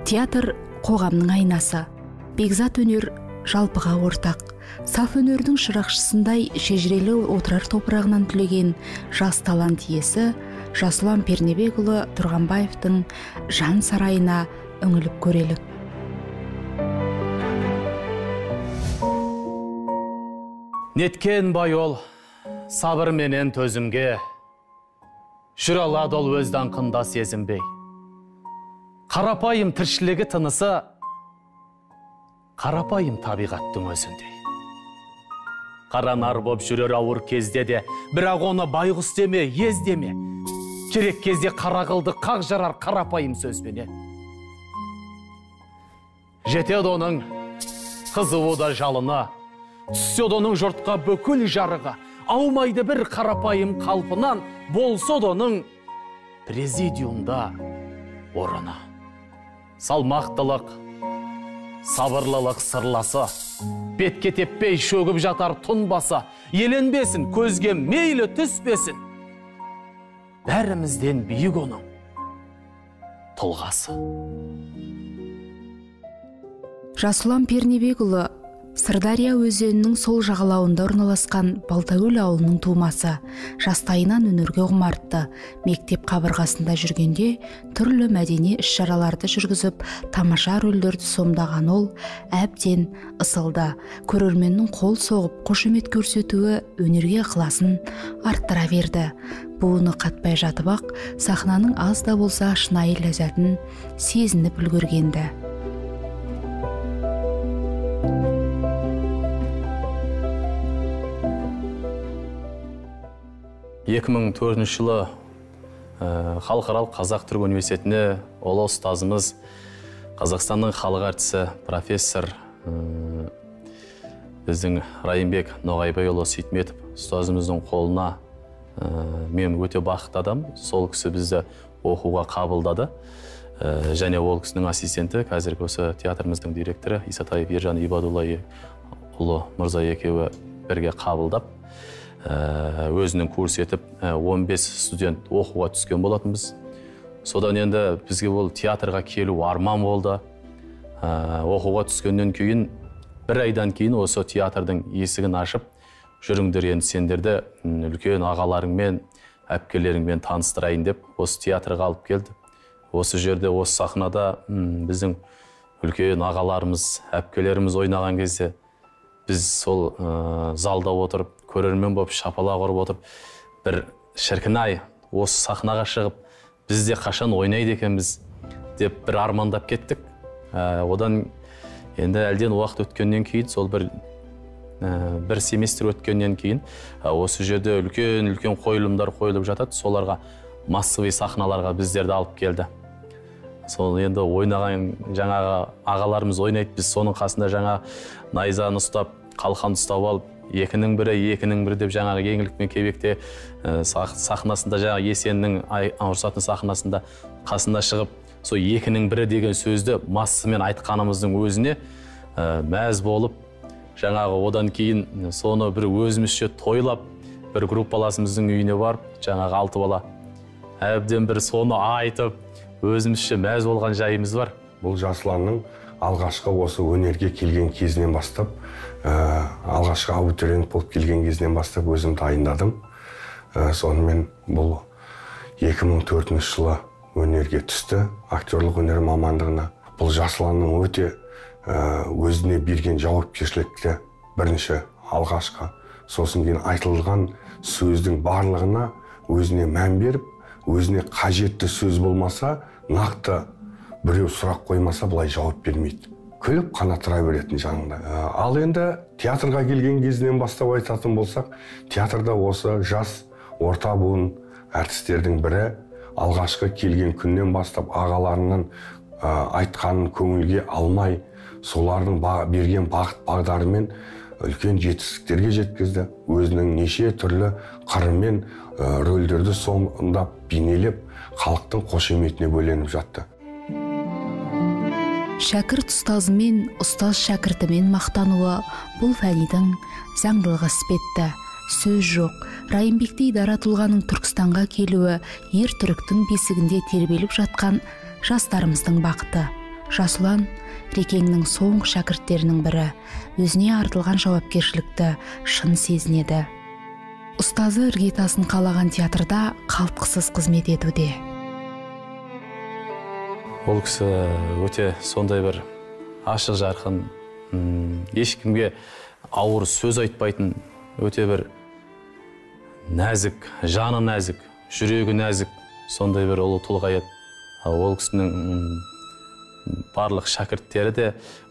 Театр қоғамның айнасы. Бекзат өнер жалпыға ортақ. Саф өнердің шырақшысындай шежірелі Отырар топырағынан түлеген жас талант иесі Жасұлан Пернебекұлы Тұрғанбаевтың жан сарайына үңіліп көрелік. Неткен бай ол сабыр менен төзімге, жүре алады ол өз даңқында сезінбей. Қарапайым тіршілігі тынысы, қарапайым табиғаттың өзіндей. Қара нар боп жүрер ауыр кезде де, бірақ оны байғұс деме, ез деме. Керек кезде қара қылды қақ жарар қарапайым сөзбенен. Жетеді оның қызуы да жалыны, түседі оның жұртқа бүкіл жарығы, аумайды бір қарапайым қалпынан, болса да оның президиумда орыны. Салмақтылық, сабырлылық сырласы, бетке теппей шөгіп жатар тұнбасы, еленбесін, көзге мейлі түспесін, бәрімізден биік оның тұлғасы. Жасұлан Пернебекұлы Сырдария өзенінің сол жағалауында орналасқан Балтакөл ауылының тумасы. Жастайынан өнерге құмартты. Мектеп қабырғасында жүргенде түрлі мәдени іс-шараларды жүргізіп, тамаша рөлдерді сомдаған ол әбден ысылды. Көрерменнің қол соғып, қошемет көрсетуі өнерге ықыласын арттыра берді. Буыны қатпай жатып-ақ, сахнаның аз да болса шынайы ләззатын сезініп үлгергенді. Екі мың төртінші жылы Халықаралық Қазақ-Түрік университетіне ұлы ұстазымыз, Қазақстанның халық әртісі, профессор біздің Райымбек Ноғайбайұлы Сейтметов ұстазымыздың қолына, мен өте бақытты адам, сол кісі бізді оқуға қабылдады. Және ол кісінің ассистенті, қазіргі осы театрымыздың директоры Исатаев Ержан Ибадуллаұлы мырза екеуі бірге қабылдап, өзінің курс етіп 15 студент оқуға түскен болатынбыз. Содан енді бізге ол театрға келу арман болды. Оқуға түскеннен кейін, бір айдан кейін осы театрдың есігін ашып, жүріңдер енді сендерді үлкен ағаларыңмен, әпкелеріңмен таныстырайын деп осы театрға алып келді. Осы жерде, осы сахнада біздің үлкен ағаларымыз, әпкелеріміз ойнаған кезде біз сол залда отырып, көрермен болып, шапалақ ұрып отырып, бір шіркін-ай, осы сахнаға шығып, біз де қашан ойнайды екенбіз деп бір армандап кеттік. Одан енді әлден уақыт өткеннен кейін, сол бір семестр өткеннен кейін, осы жерде үлкен-үлкен қойылымдар қойылып жатады, соларға массовый сахналарға біздерді алып келді. Сол енді ойнаған жаңағы ағаларымыз ойнайды, біз соның қасында жаңа найзаны ұстап, қалқан ұстап алып, екінің бірі, екінің бірі деп жаңағы Еңлік пен Кебекте сахнасында, жаңағы Есеннің ұрысатын сахнасында қасында шығып, сол екінің бірі деген сөзді массымен айтқанымыздың өзіне мәз болып, жаңағы одан кейін соны бір өзімізше тойлап, бір группаласымыздың үйіне барып, жаңағы 6 бала әбден бір соны айтып, өзімізше мәз болған жайымыз бар. Бұл Жасұланның алғашқы осы өнерге келген кезінен бастап, алғашқы абитуриент болып келген кезінен бастап өзім дайындадым. Сонымен бұл 2004 жылы өнерге түсті, актерлық өнер мамандығына. Бұл Жасұланның өте өзіне берген жауапкершілікті бірінші алғашқы, сосын кейін айтылған сөздің барлығына өзіне мән беріп, өзіне қажетті сөз болмаса, нақты біреу сұрақ қоймаса былай жауап бермейді. Күліп қана тұра беретін жанында. Ал енді театрға келген кезінен бастап айтатын болсақ, театрда осы жас орта буын әртістердің бірі алғашқы келген күннен бастап ағаларының айтқанын көңілге алмай, Солардың берген бағыт бағдарымен үлкен жетістіктерге жеткізді. Өзінің неше түрлі қырымен рөлдерді сомдап, бейнелеп, халықтың қошеметіне бөленіп жатты. Шәкірт ұстазымен, ұстаз шәкіртімен мақтануы бұл фәнидің заңдылығы іспетті. Сөз жоқ, Райымбектей дара тұлғаның Түркістанға келуі ер түріктің бесігінде тербеліп жатқан жастарымыздың бақыты. Жасұлан Рекеңнің соңғы шәкірттерінің бірі, өзіне артылған жауапкершілікті шын сезінеді. Ұстазы іргетасын қалаған театрда қалтқысыз қызмет етуде. Ол кісі өте сондай бір ашық жарқын, ешкімге ауыр сөз айтпайтын, өте бір нәзік, жаны нәзік, жүрегі нәзік, сондай бір ұлы тұлға еді. Ол кісінің барлық шәкірттері де,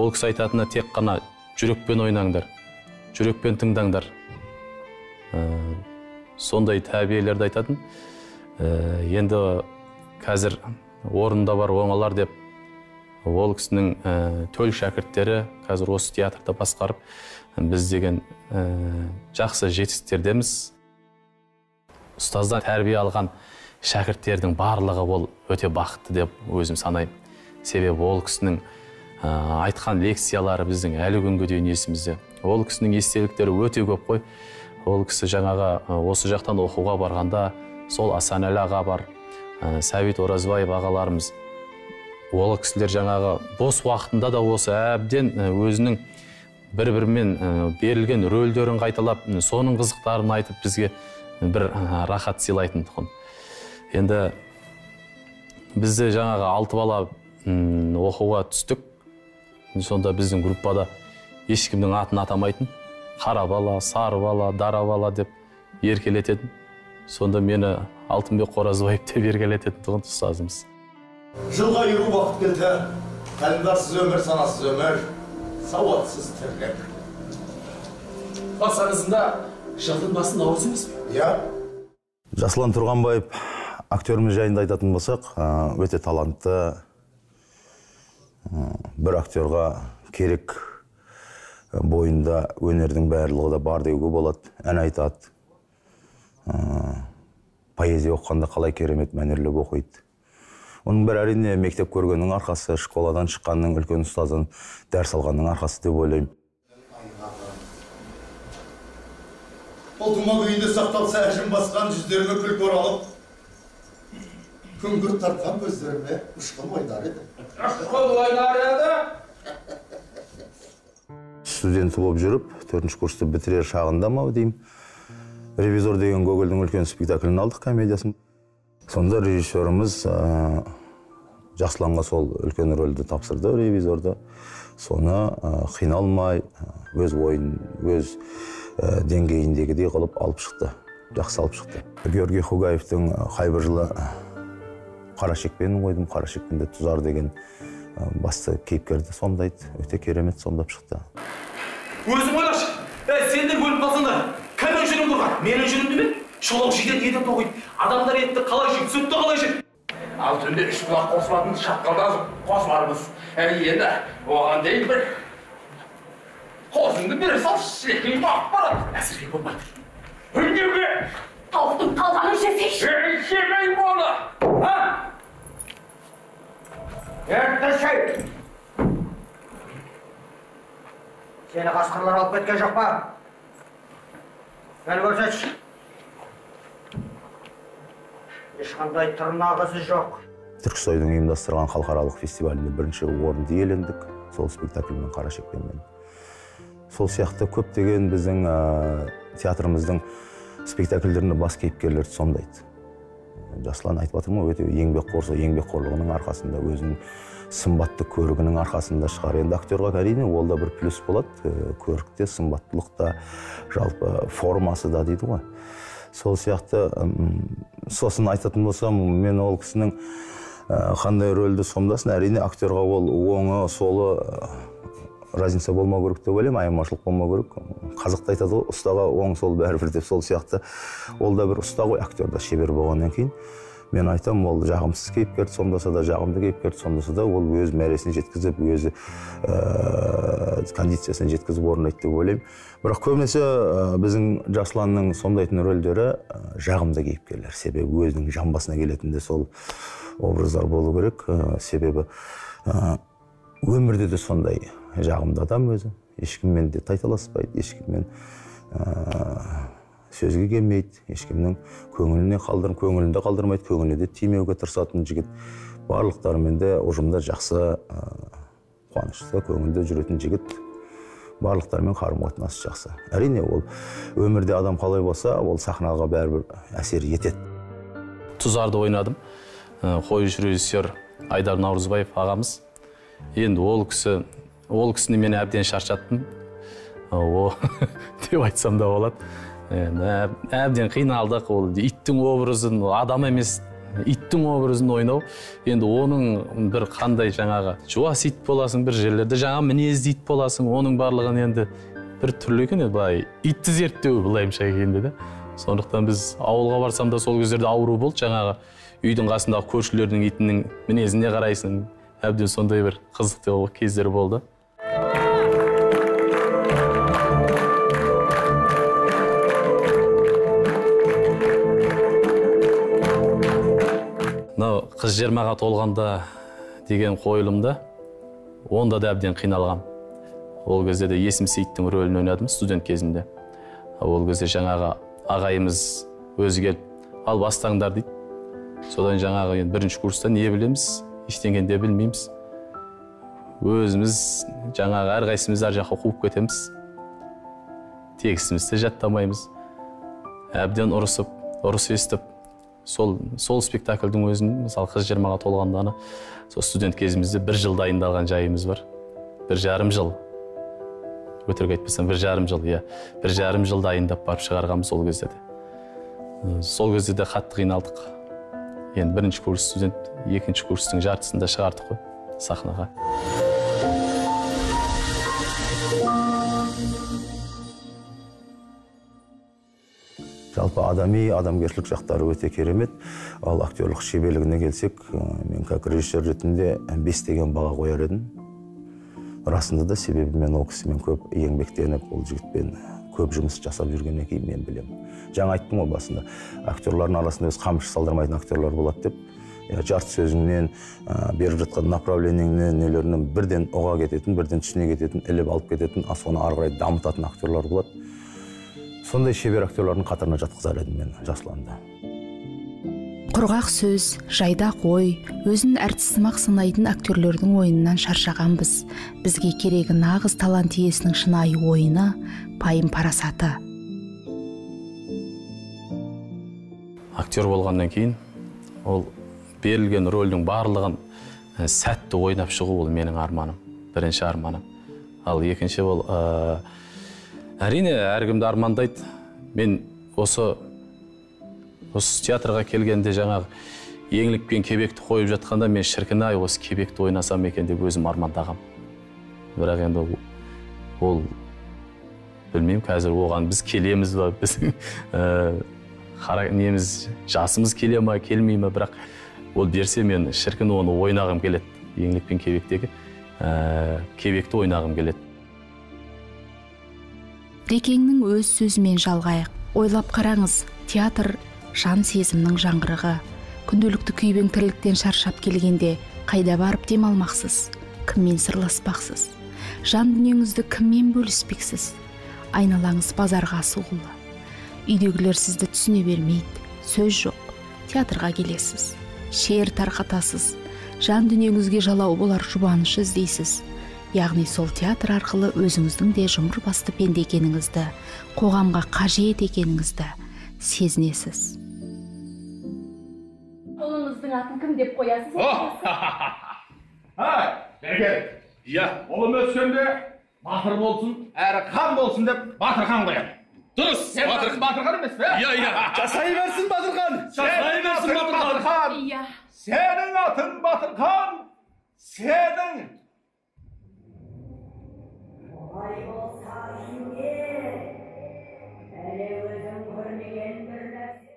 ол кісі айтатыны тек қана жүрекпен ойнаңдар, жүрекпен тыңдаңдар. Сондай тәрбиелерді айтатын. Енді қазір орында бар оңалар деп, ол кісінің төл шәкірттері қазір осы театрда басқарып, біз деген жақсы жетістіктердеміз. Ұстаздан тәрбие алған шәкірттердің барлығы ол өте бақытты деп өзім санаймын. Себебі ол кісінің айтқан лекциялары біздің әлі күнге дейін есімізде. Ол кісінің естеліктері өте көп қой. Ол кісі жаңағы осы жақтан оқуға барғанда сол Асанәлі аға бар, Сәбит Оразбаев ағаларымыз. Ол кісілер жаңағы бос уақытында да осы әбден өзінің бір-бірімен берілген рөлдерін қайталап, соның қызықтарын айтып бізге бір рахат сыйлайтын тұғын. Енді бізде жаңағы 6 бала оқуға түстік. Сонда біздің группада ешкімнің атын атамайтын. Қара бала, сары бала, дара бала деп еркелететін. Сонда мені Алтынбек Қоразбаев деп еркелететін тұғын ұстазымыз. Жылға еру уақыт келді. Тәлімдарсыз өмір, санасыз өмір, сауатсыз тірлік. Бас аңызында жылдың басы наурыз емес пе? Иә. Жасұлан Тұрғанбаев актеріміз жайында айтатын болсақ, өте талантты, бір актерға керек бойында өнердің барлығы да бар деуге болады. Ән айтады, поэзия оқығанда қалай керемет мәнерлеп оқиды. Оның бәрі әрине мектеп көргеннің арқасы, школадан шыққанның, үлкен ұстаздан дәріс алғанның арқасы деп ойлаймын. Ол тұма күйінде сақталса, әжім басқан жүздеріме күлкі оралып, күңгірт тартқан көздеріме ұшқын ойнар еді. Ұшқын ойнар еді? Студент болып жүріп, 4-ші курсты бітірер шағында ма деймін, «Ревизор» деген Гогольдің үлкен спектаклін алдық, комедиясын. Сонда режиссеріміз Жасұланға сол үлкен рөлді тапсырды, ревизорды. Соны қиналмай, өз ойын, өз деңгейіндегідей қылып алып шықты, жақсы алып шықты. Георгий Хугаевтың қайбір жылы «Қара шекпенін» қойдым, «Қара шекпенде Тұзар» деген басты кейіпкерді сомдайды, өте керемет сомдап шықты. Өзің ойлашы, сендер өліп қалсаңдар, кімнің жүнін құрған? Менің жүнімді ме? Шолақ жиден еден тоқиды, адамдар етті қалай жейді, сүтті қалай жейді? Ал түнде 3 бұлақ қосылатын шатқалда қосылармыз. Енді оған дейін бір қозыңды бере салшы, шіркей бағып барады. Әзірге болмайды. Үндеуге! Тауықтың талғанын жесейші! Жемеймін оны! Ертішей! Сені қасқырлар алып кеткен жоқ па? Кәл көрсетші. Ешқандай тырнақ ізі жоқ. Түрксойдың ұйымдастырған халықаралық фестивалінде бірінші орынды иелендік. Сол спектакльмен, «Қара шекпенмен». Сол сияқты көптеген біздің театрымыздың спектакльдерінде бас кейіпкерлерді сомдайды. Жасұлан айтып жатырмын ғой, өте еңбекқор, сол еңбекқорлығының арқасында, өзінің сымбатты көрігінің арқасында шығар. Енді актерға әрине ол да бір плюс болады, көрік те, сымбаттылық та, жалпы формасы да дейді ғой. Сол сияқты, сосын айтатын болсам, мен ол кісінің қандай рөлді сомдасын, әрине актерға ол оңы, солы разница болмау керек деп ойлаймын, айырмашылық болмау керек. Қазақта айтады ғой, ұстаға оң сол бәрібір деп, сол сияқты. Ол да бір ұста ғой, актер да шебер болғаннан кейін. Мен айтам, ол жағымсыз кейіпкерді сомдаса да, жағымды кейіпкерді сомдаса да, ол өз мәресіне жеткізіп, өзі кондициясына жеткізіп орындайды деп ойлаймын. Бірақ көбінесе біздің Жасұланның сомдайтын рөлдері жағымды кейіпкерлер. Себебі өзінің жан басына келетін де сол образдар болу керек. Себебі өмірде де сондай жағымды адам өзі. Ешкіммен де тайталаспайды, ешкіммен сөзге келмейді, ешкімнің көңіліне көңілінде қалдырмайды, көңіліне де тимеуге тырысатын жігіт. Барлықтарымен де ұжымда жақсы, қуанышты, көңілді жүретін жігіт. Барлықтарымен қарым-қатынасы жақсы. Әрине, ол өмірде адам қалай болса, ол сахнаға бәрібір әсер етеді. Тұзарды ойнадым. Қоюшы режиссер Айдар Наурызбаев ағамыз. Енді ол кісіні мен әбден шаршаттым. О, деп айтсам да болады. Әбден қиналдық. Ол иттің образын, адам емес, иттің образын ойнау. Енді оның бір қандай жаңағы жуас ит боласың, бір жерлерде жаңа мінезді ит боласың, оның барлығын енді бір түрлі екен, былай итті зерттеу былайымша келгенде де. Сондықтан біз ауылға барсам да сол кездерде ауру болды, жаңағы үйдің қасындағы көршілердің итінің мінезіне қарайсың. Әбден сондай бір қызықты кездер болды. Мынау қыз 20-ға толғанда деген қойылымда онда да әбден қиналғам. Ол кезде де Есім Сейіттің рөлін ойнадым студент кезімде. Ол кезде жаңағы ағайымыз өзі келіп, ал бастаңдар дейді. Содан жаңағы енді бірінші курста не білеміз, ештеңені де білмейміз. Өзіміз жаңағы әрқайсымыз әр жаққа қуып кетеміз. Текстімізді жаттамаймыз. Әбден ұрысып, ұрыс естіп, сол спектакльдің өзін, мысалы қыз 20-ға толғанданы, сол студент кезімізде бір жыл дайындалған жайымыз бар. 1,5 жыл. Өтірік айтпасам, 1,5 жыл, иә. 1,5 жыл дайындап барып шығарғанбыз сол кезде де. Сол кезде де қатты қиналдық. Енді бірінші курс студент, екінші курстың жартысында шығардық қой сахнаға. Жалпы адами, адамгершілік жақтары өте керемет. Ал актерлық шеберлігіне келсек, мен как режиссер ретінде 5 деген баға қояр едім. Расында да, себебі мен ол кісімен көп еңбектеніп, ол жігітпен көп жұмыс жасап жүргеннен кейін мен білемін. Жаңа айттым ғой басында, актерлардың арасында өз қамшы салдырмайтын актерлар болады деп. Жарты сөзіңнен, беріп жатқан направлениеңнен, нелерінен бірден ұға кететін, бірден түсіне кететін, іліп алып кететін, соны ары қарай дамытатын актерлар болады. Сондай шебер актерлардың қатарына жатқызар едім мен Жасұланды. Құрғақ сөз, жайдақ ой, өзін әртіссымақ санайтын актерлердің ойынынан шаршағанбыз. Бізге керегі нағыз талант иесінің шынайы ойыны, пайым парасаты. Актер болғаннан кейін ол берілген рөлдің барлығын сәтті ойнап шығу ол менің арманым, бірінші арманым. Ал екінші ол әрине әркімді армандайды. Мен осы театрға келгенде жаңағы Еңлік пен Кебекті қойып жатқанда мен шіркін ай осы Кебекті ойнасам екен деп өзім армандағам. Бірақ енді ол білмеймін, қазір оған біз келеміз ба, біздің неміз, жасымыз келе ма, келмей ма, бірақ ол берсе мен шіркін оны ойнағым келеді. Еңлік пен Кебектегі Кебекті ойнағым келеді. Рекеңнің өз сөзімен жалғайық. Ойлап қараңыз, театр жан сезімнің жаңғырығы. Күнделікті күйбең тірліктен шаршап келгенде қайда барып демалмақсыз, кіммен сырласпақсыз, жан дүниеңізді кіммен бөліспексіз? Айналаңыз базарға соғулы. Үйдегілер сізді түсіне бермейді, сөз жоқ. Театрға келесіз, шер тарқатасыз, жан дүниеңізге жалау болар жұбаныш іздейсіз. Яғни сол театр арқылы өзіңіздің де жұмыр басты пенде екеніңізді, қоғамға қажет екеніңізді сезінесіз. Ұлыңыздың атын кім деп қоясыз? Ай, берген. Иә, ұлым өскенде батыр болсын, әрі хан болсын деп Батырхан қоямын. Дұрыс, Батырхан емес пе? Иә, иә. Жасай берсін Батырхан. Жасай берсін Батырхан. Иә. Сенің атың Батырхан. Сенің. Олай болса кімге? Әлі өзің көрмеген бір нәрсе.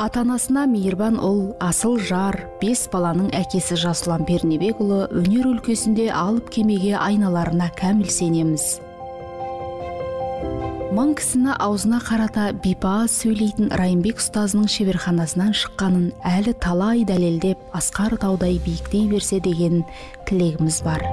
Ата-анасына мейірбан ұл, асыл жар, 5 баланың әкесі Жасұлан Пернебекұлы өнер өлкесінде алып кемеге айналарына кәміл сенеміз. Мың кісіні аузына қарата бипаз сөйлейтін Райымбек ұстазының шеберханасынан шыққанын әлі талай дәлелдеп, асқар таудай биіктей берсе деген тілегіміз бар.